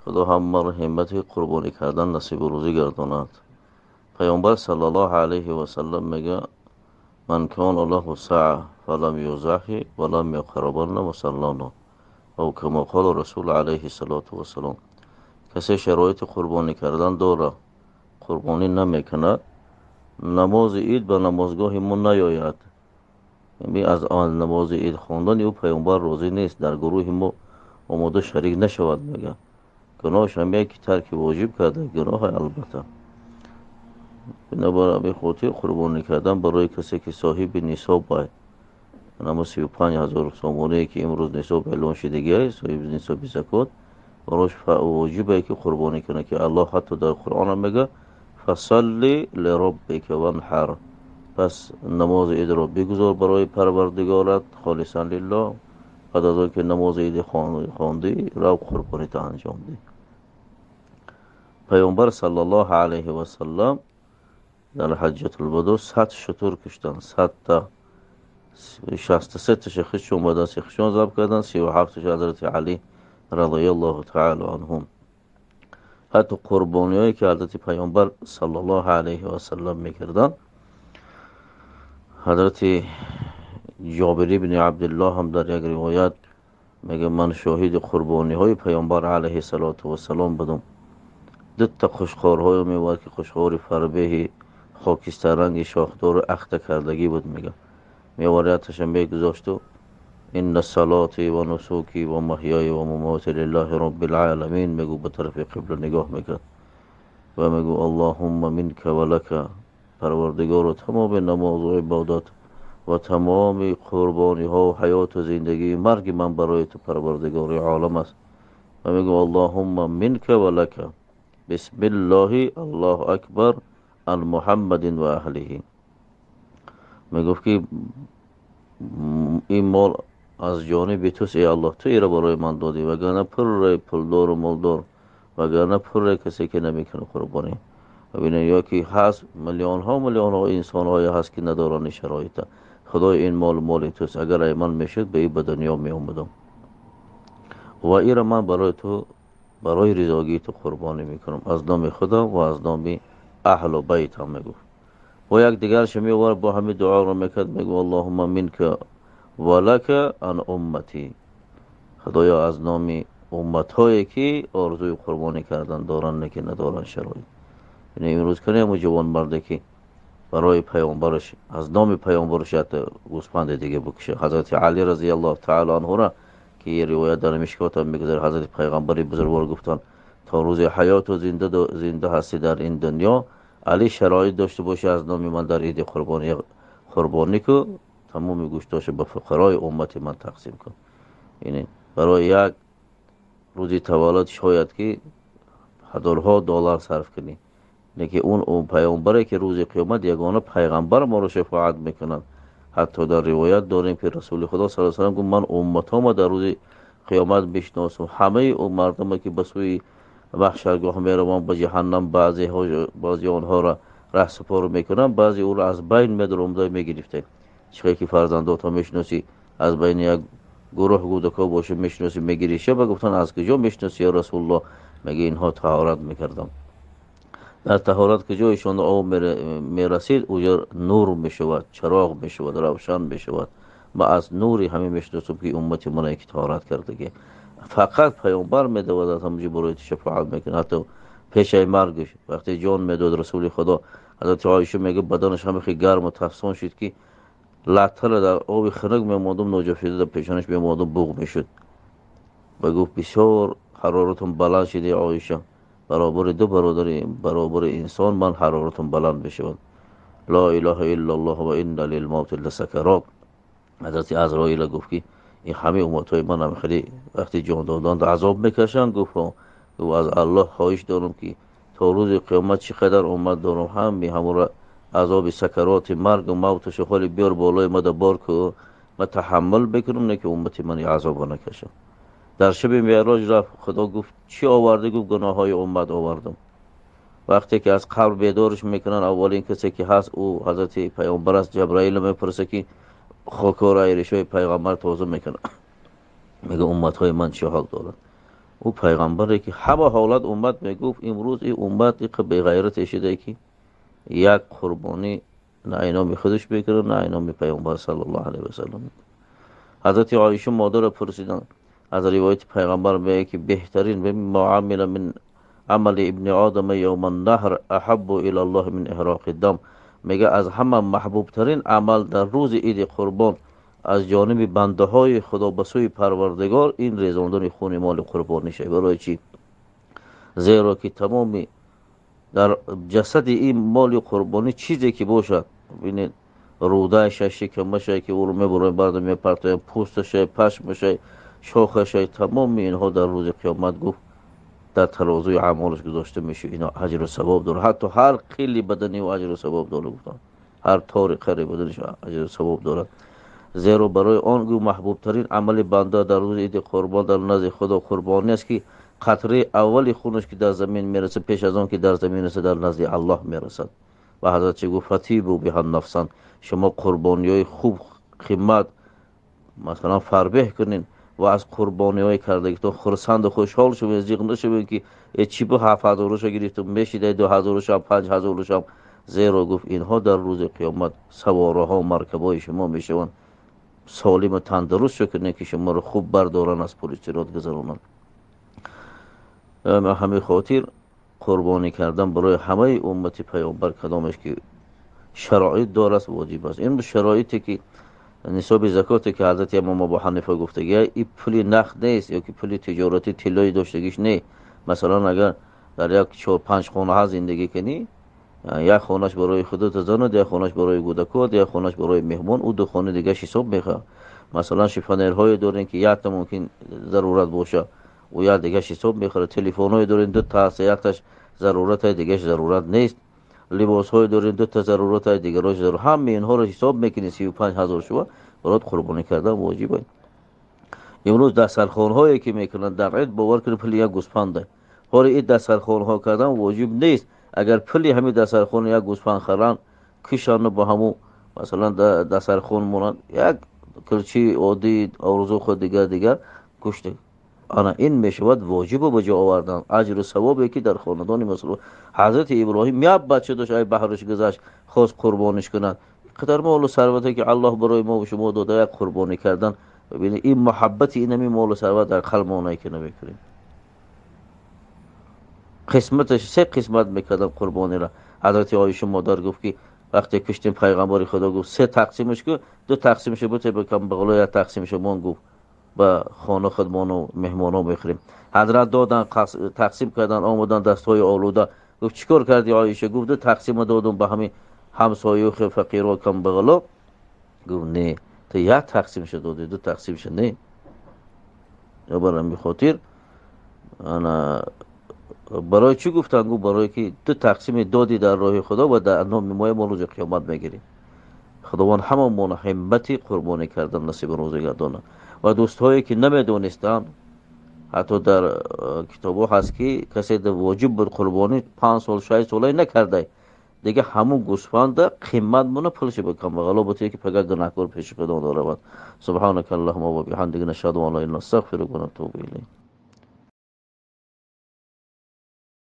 Худо ҳамаро ҳиммати қурбонӣ кардан насибу рӯзӣ гардонад. Паёмбар саллаллоҳу алайҳи васаллам мегӯяд: ман кана лаҳу саъа фалам юзаҳи ва лам яқрабанна мусаллана, ав кама қола расул алайҳи салоту вассалом. Касе шароити қурбонӣ кардан дорад, қурбонӣ намекунад, намози ид ба намозгоҳи мо наёяд. Аз намози ид хондани ӯ паёмбар розӣ нест, дар гурӯҳи мо омода шарик нашавад, мегӯяд. Гуноҳаш ҳам яке тарки воҷиб карда, гуноҳ албатта. Бинобар ҳамин хотир қурбонӣ кардан барои касе ки соҳиби нисоб бай, намо 35 000 сомоние ки имрӯз нисоб эълон шудагиай, соҳиби нисоби закот, барош воҷибе ки қурбонӣ кунад, ки Аллоҳ ҳатто дар Қуръон ҳам мегӯяд: фасалли лироббика ванҳар. Пас намози идро бигузор барои Парвардигорат, холисан лиллоҳ. Баъд аз он ки намози иди хондӣ, рав қурбонита анҷом деҳ. Паёмбар саллаллоҳу алайҳи васаллам дар ҳаҷҷатулвадо 100 шутур куштанд, 100-та. 63-таша худшон ба дасти худшон забҳ карданд, 37-таша ҳазрати Алӣ радиаллоҳу таала анҳум. Ҳатто қурбониҳое ки ҳазрати паёмбар саллаллоҳу алайҳи васаллам мекарданд, ҳазрати Ҷобир ибни Абдуллоҳ ҳам дар як ривоят мегӯяд: ман шоҳиди қурбониҳои паёмбар алайҳи салоту вассалом будам. Дута қушқорҳое меовард, ки қушқори фарбеҳи хокистарранги шохдору ахта кардагӣ буд, мегӯяд. Меовард, якташа мегузошту: инна салоти ва нусуки ва маҳёи ва мамоти лиллаҳи роббил оламин, мегӯ, ба тарафи қибла нигоҳ мекард ва мегӯ: аллоҳумма минка ва лака. Парвардигоро, тамоми намозу ибодат ва тамоми қурбониҳо, ҳаёту зиндагии марги ман барои ту, Парвардигори олам, аст. Ва мегӯ: аллоҳумма минка ва лака, бисмиллоҳи, аллоҳу акбар, ан Муҳаммадин ва аҳлиҳи. Мегуфт ки ин мол аз ҷониби туст, эй Аллоҳ, ту иро барои ман додӣ, вагарна пурраи пулдору молдор, вагарна пурраи касе ки намекунад қурбонӣ. Бибинед, ё ки ҳаст миллионҳо миллионҳо инсонҳое ҳаст, ки надоранд ин шароита. Худои, ин мол моли туст, агар ай ман мешуд, ба ин ба дунё меомадам ва иро ман барои ту, барои ризогии ту қурбонӣ мекунам, аз номи худам ва аз номи аҳлу байтам, мегуфт. Бо як дигарша меовард, бо ҳамин дуоро мекард, мегӯ: аллоҳумма минка ва лака ан уммати. Худоё, аз номи умматҳое ки орзуи қурбонӣ кардан доранд, лекин надоранд шароит. Яъне имрӯз кане ҳамун ҷавонмарде ки барои паёмбараш, аз номи паёмбараш ҳатто гӯспанди дига бикуша? Ҳазрати Алӣ разияллоҳу таала анҳура ки ривоят дар Мишкот ҳам мегузарад, ҳазрати пайғамбари бузургвор гуфтанд: то рӯзи ҳаёту зинда ҳастӣ дар ин дунё, Алӣ шароит дошта бошӣ, аз номи ман дар иди қурбонӣ қурбонӣ ку, тамоми гӯштошо ба фуқарои уммати ман тақсим кун. Яъне барои як рӯзи таваллуд шояд ки ҳазорҳо доллар сарф кунӣ, лекин он паёмбаре ки рӯзи қиёмат ягона пайғамбар моро шафоат мекунад. Ҳатто дар ривоят дорем, ки Расули Худо саллаллоҳу алайҳи васаллам гуфт: ман умматҳома дар рӯзи қиёмат бишносам, ҳамаи он мардуме ки ба сӯи маҳшаргоҳ мераванд, ба ҷаҳаннам, баъзе онҳоро раҳсупор мекунам, баъзе ӯро аз байн медаромда мегирифта. Чихе ки фарзандото мешиносӣ, аз байни як гурӯҳ кӯдакҳо боша, мешиносӣ, мегирӣ. Ба гуфтан: аз куҷо мешиносӣ, ё Расулуллоҳ? Мега: инҳо таҳорат мекардам, дар таҳорат куҷо ишон об мерасид, уҷо нур мешавад, чароғ мешавад, равшан мешавад. Ма аз нури ҳамин мешиносам, ки уммати мане ки таҳорат кардагӣ. Фақат паёмбар медавад, аз ҳамаҷо барои шафоат мекунад. Ҳатто пешаи маргаш, вақте ҷон медод Расули Худо, ҳазрати Оиша мегӯяд, баданаш ҳама хеле гарму тафсон шуд, ки латтара дар оби хунук мемондум, ноҷофида дар пешонаш мемондум, буғ мешуд. Ва гуфт: бисёр ҳароратум баланд шуд, Оиша, баробари ду бародари баробари инсон ман ҳароратум баланд мешавад. Ло илаҳа иллаллоҳ ва инна лилмавти ласакарот. Ҳазрати Азроила гуфт, ки ин ҳамаи умматҳои ман ҳам хеле вақти ҷон додан азоб мекашанд. Гуфт: аз Аллоҳ хоҳиш дорам, ки то рӯзи қиёмат чӣ қадар уммат дорам, ҳами ҳамура азоби сакароти маргу мавташо холи биёр болои мада бор ку, ма таҳаммул бикунам, не ки уммати ман азобо накашам. Дар шаби меъроҷ рафт, Худо гуфт: чӣ овардӣ? Гуфт: гуноҳҳои уммат овардам. Вақте ки аз қабр бедорш мекунанд, аввалин касе ки ҳаст, ӯ ҳазрати паёмбар аст. Ҷабраилро мепурсад, ки хокҳоро айришои пайғамбар тоза мекунад, мега: умматҳои ман чӣ ҳол дорад? Ӯ пайғамбаре ки ҳама ҳолат уммат мегуфт, имрӯз ин уммат иқа беғайрат шуда ки як қурбонӣ на иноми худаш мекунад, на иноми пайғамбар саллаллоҳу алайҳи васаллам. Ҳазрати Оиша модарро пурсиданд, аз ривояти пайғамбар мегӯяд ки беҳтарин ма амила мин амали ибни одама явма наҳр аҳаббу илаллоҳи мин иҳроқи дам. Мегӯяд аз ҳама маҳбубтарин амал дар рӯзи иди қурбон аз ҷониби бандаҳои Худо ба сӯи Парвардигор ин резондани хуни моли қурбонӣ шавад. Барои чӣ? Зеро ки тамоми дар ҷасади ин моли қурбонӣ чизе ки бошад, бинед, рӯдаша, шикамаша ки ӯро мебуранд, баъд мепартоянд, пӯсташа, пашмаша, шохаша, тамоми инҳо дар рӯзи қиёмат гуфт дар тарозуи аъмолаш гузошта мешавад. Ино аҷру савоб дорад. Ҳатто ҳар қили бадани ӯ аҷру савоб дорад, гуфтанд. Ҳар тори қари баданиш аҷру савоб дорад. Зеро барои он гӯ маҳбубтарин амали банда дар рӯзи иди қурбон дар назди Худо қурбонӣ аст ки қатраи аввали хунаш ки дар замин мерасад, пеш аз он ки дар замин расад, дар назди Аллоҳ мерасад. Ва ҳазрат чӣ гуфт? Фатибу биҳа нафсан. Шумо қурбониҳои хуб қимат масалан фарбеҳ кунед ва аз қурбониҳои кардагитон хурсанду хушҳол шавед, зиқ нашавед ки чӣ бу 7000-ша гирифтум, мешидай 2000-шам, 5000-шам. Зеро гуфт инҳо дар рӯзи қиёмат савораҳо, маркабҳои шумо мешаванд. Солиму тандуруст шукунед ки шуморо хуб бардоранд, аз пули сирот гузаронанд. Ба ҳамин хотир қурбонӣ кардан барои ҳамаи уммати пайғамбар кадомеш ки шароит дорад воҷиб аст. Ин шароите ки нисоби закоте ки ҳазрати имом Абу Ҳанифа гуфтагӣ, ин пули нақд нест ё ки пули тиҷоратӣ тиллои доштагиш не. Масалан агар дар як 4-5 хонаҳа зиндагӣ кунӣ, як хонаш барои худат занад, як хонаш барои кӯдакот, як хонаш барои меҳмон, ӯ ду хонаи дигаш ҳисоб мехоҳад. Масалан шифонерҳое дорем ки якта мумкин зарурат бошад, ӯ як дигаш ҳисоб мехӯрад. Телефонҳое дорем ду та ҳаст, якташ зарурат, дигаш зарурат нест. Либосҳое дорем ду та зарурат, дигарош зарурат. Ҳамаи инҳоро ҳисоб мекунӣ, 35 000 шува барои қурбонӣ кардан воҷиб аст. Имрӯз дастархонҳое ки мекунанд дар ид, бовар кунед, пули як гӯсфанд. Ҳоло ин дастархонҳо кардан воҷиб нест. Агар пули ҳамин дастархон як гӯсфанд харанд, кишанду ба ҳамун масалан дастархон монанд, як кулчи оддӣ, орзу худ, дигар дигар гӯшт, ана ин мешавад воҷибу ба ҷо овардан, аҷру савобе ки дар хонадони масалан ҳазрати Иброҳим як бача дошт, ай баҳраш гузашт, хост қурбониш кунад. Қадар молу сарвате ки Аллоҳ барои мо шумо дода, як қурбонӣ кардан, бибинед, ин муҳаббати инами молу сарват дар қалб монае ки намекунем. Қисматаш се қисмат мекардам қурбониро. Ҳазрати Оиша модар гуфт ки вақте куштем, пайғамбари Худо гуфт: се тақсимаш ку, ду тақсимша буте ба камбағало, як тақсимша мон, гуфт, ба хона худмону меҳмоно мехӯрем. Ҳазрат додан, тақсим кардан, омадан дастҳои олуда. Гуфт: чӣ кор кардӣ, Оиша? Гуфт: ду тақсима додум ба ҳамин ҳамсояу фақиро, камбағало. Гуфт: не, ту як тақсимша додӣ, ду тақсимша не. Ё бар ҳамин хотир ана барои чӣ гуфтанд? Гуфт: барое ки ду тақсими додӣ дар роҳи Худо ва дар номи мо рӯзи қиёмат мегирем. Худованд ҳамамон ҳиммати қурбонӣ кардан насиби рӯзӣ гардонад. Ва дӯстҳое ки намедонистанд, ҳатто дар китобҳо ҳаст ки касе воҷиб буд қурбонӣ 5 сол, 6 солае накардай, дига ҳамун гӯсфанда қимат мона, пулши ба камбағало бутие ки пага гунаҳкор пеши Худо наравад. Субҳанака аллаҳума ва биҳамдика, нашҳаду ан ла илаҳа илла анта, астағфирука ва натубу илайк.